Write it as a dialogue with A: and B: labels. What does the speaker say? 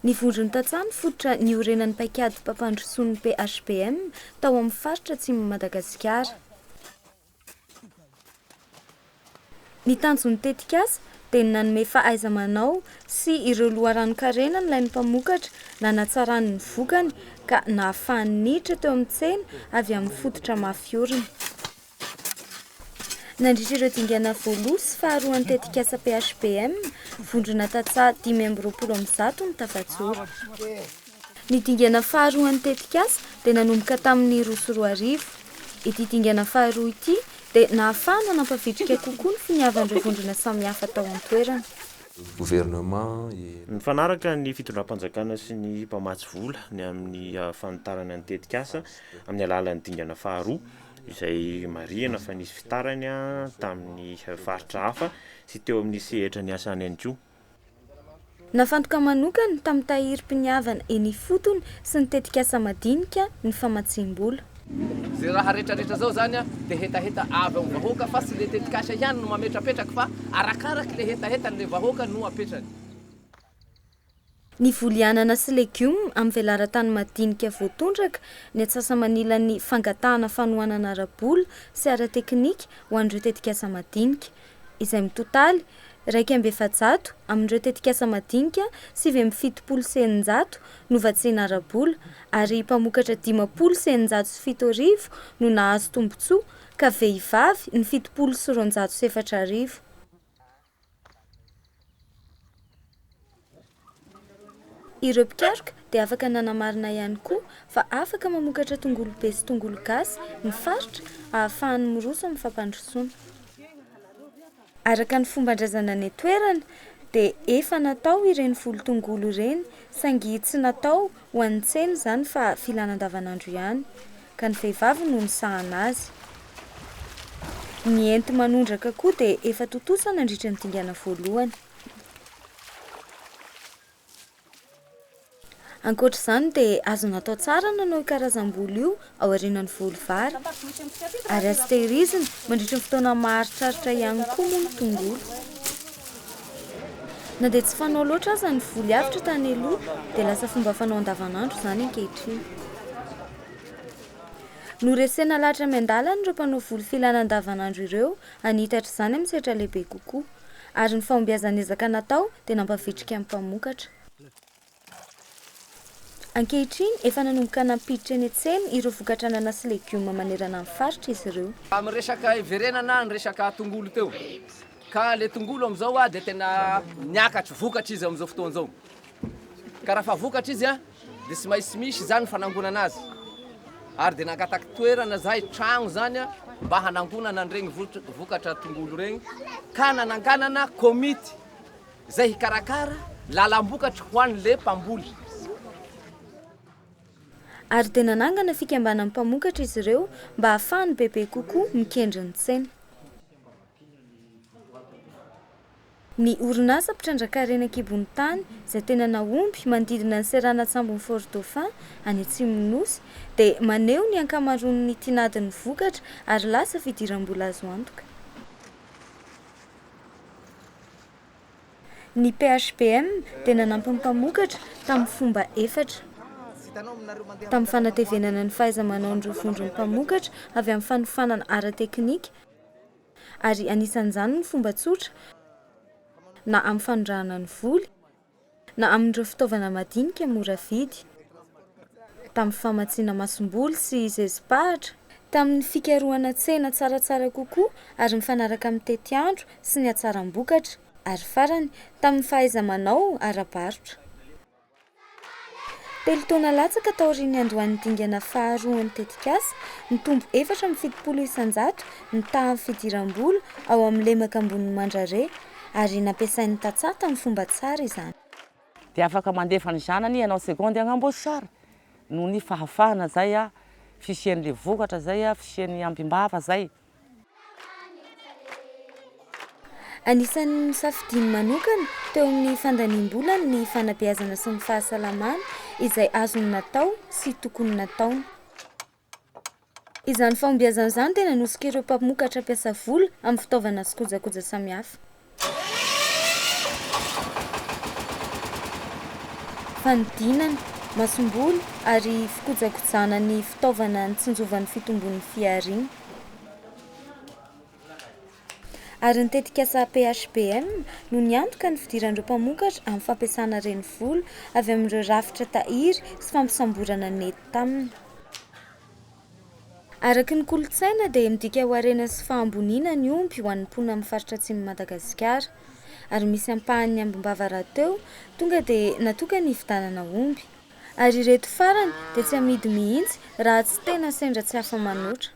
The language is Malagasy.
A: Ny vondron'ny tantsaha no fototra niorenan'ny paik'adim-pampandrosoan'ny PHBM tao amin'ny faritra atsimon'i Madagasikara. Ny tanjon'ny tetikasa dia ny nanome fahaiza-manao sy ireo loharanon-karena nilain'ny mpamokatra nanatsarany ny vokany ka nahafahany niditra teo amin'ny tsena avy amin'ny fototra mafy orina. Nandritra ireo dingana voaloha sy faharoan'ny tetikasa PHBM, vondrona tantsaha 125 no tafajoro. Ny dingana faharoan'ny tetikasa dia nanomboka tamin'ny 2002. Ity dingana faharoa ity dia nahafahana nampavitrika kokoa ny finiavan'ireo vondrona samihafa tao an-toerana.
B: Gouvernement et.
C: Nifanaraka ny fitondram-panjakana sy ny mpamatsy vola ny amin'ny fanitarana ny tetikasa amin'ny alalan'ny dingana faharoa. izay marihina fa nisy fitarany tamin'ny faritra hafa sy teo amin'ny sehatra niasany ihany koa.
A: Nafantoka manokana tamin'ny tahirim-piniavana eny ifotony sy ny tetikasa madinika ny famatsiam-bola.
D: Ze raha retraretra zao zany de hetaheta avy am vahoaka fa tsy le tetikasa ihany no mametrapetraky fa arakaraky le hetahetan le vahoaka no apetrany.
A: Ny voly anana sy legioma amin'ny velaran-tany madinika voatondraka ny antsasa-manilan'ny fangatahana fanohanana ara-bola sy ara-teknika ho an'ireo tetikasa madinika, izay mitotaly 401 amin'ireo tetikasa madinika 679 novatsiana ara-bola ary mpamokatra 650 no nahazo tombontsoa ka vehivavy ny 270. Ireo mpikaroka dia afaka nanamarina ihany koa fa afaka mamokatra tongolo be sy tongolo gasy ny faritra ahafahany miroso amin'ny fampandrosoana. Araka ny fomban-drazana any an-toerana dia efa natao ireny voly tongolo ireny saingy tsy natao ho an'ny tsena izany fa filana andavanandro ihany, ka ny vehivavy no nisahana azy. Ny enti-manondraka koa dia efa tontosa nandritra ny dingana voalohany. Ankoatra izany dia azo natao tsara ny nanao io karazam-bolo io aorianan'ny voly vary, ary azo tehirizina mandritra ny fotoana maharitraritra ihany koa moa ny tongolo. Na dia tsy fanao loatra aza ny voly avotra tany aloha dia lasa fomba fanao andavanandro izany ankehitriny. Noresena lahatra miandalana ireo mpanao voly filana andavanandro ireo hanitatra izany amin'ny sehatra lehibe kokoa, ary ny fahombiazan'ny ezaka natao dia nampavitrika ny mpamokatra. Ankehitriny, efa nanomboka nampiditra eny an-tsena ireo vokatra anana sy legioma manerana ny faritra izy ireo.
D: Amin'ny resaka hiverenana ny resaka tongolo teo, ka le tongolo amin'izao a dia tena niakatry vokatra izy amin'izao fotoana izao, ka raha fa vokatra izy a dia tsy maintsy misy izany fanangonana azy, ary dia nangataky toerana zahay, tragno zany a mba hanangonana an'iregny vokatra tongolo regny, ka nananganana komity. Izay hikarakara lalam-bokatry ho an'le mpamboly.
A: Ary dia nanangana fikambanan'ny mpamokatra izy ireo mba hahafahany bebe kokoa mikendry ny tsena. Ny orinasa mpitrandraka harena an-kibon'ny tany izay tena nahomby manodidina ny seranan-tsambon'i Fort Dauphin any atsimon'ny Nosy dia maneho ny ankamaroan'ny tinadin'ny vokatra ary lasa fidiram-bola azo antoka. Ny PHBM dia nanampy ny mpamokatra tamin'ny fomba efatra. Tamin'ny fanatevenana ny fahaiza-manaon'ireo vondron'ny mpamokatra avy amin'ny fanofanana ara-teknika, ary anisan'izany ny fomba tsotra na amin'ny fanondrahana ny voly, na amin'ireo fitaovana madinika mora vidy, tamin'ny famatsiana masomboly sy zezi-pahatra, tamin'ny fikarohana tsena tsaratsara kokoa ary mifanaraka amin'ny tetiandro sy ny hatsaram-bokatra, ary farany, tamin'ny fahaiza-manao ara-barotra. Telo taona latsaka taorian'ny niandohan'ny dingana faharoan'ny tetikasa, nitombo 74% ny tahan'ny fidiram-bola ao amin'ny lemaka ambonin'i Mandrare, ary nampiasain'ny tantsaha tamin'ny fomba tsara izany.
E: Dia afaka mandefa ny zanany hanao seconde agny Amboasary noho ny fahafahana zay, fisian'le vokatra zay, fisian'ny ambimbava zay.
A: Anisan'ny nosafidiany manokana teo amin'ny fandaniam-bolany ny fanabeazana sy ny fahasalamana izay azony natao sy tokony nataony. Izany fahombiazana izany dia nanosika ireo mpamokatra hampiasa vola amin'ny fitaovana sy kojakoja samihafa. fanodinana, masomboly ary fikojakojana ny fitaovana nitsinjovan'ny fitombon'ny fihariana. Ary ny tetikasa PHBM no niantoka ny fidiran'ireo mpamokatra amin'ny fampiasana renivola avy amin'ireo rafitra tahiry sy fampisamborana nety taminy. Araka ny kolontsaina dia midika ho harena sy fahamboniana ny omby ho an'ny mponina amin'ny faritra atsimon'i Madagasikara. Ary misy ampahan'ny ambim-bava rahateo tonga dia natokana hividianana omby. Ary ireto farany dia tsy amidy mihitsy raha tsy tena sendra tsy afa-manoatra.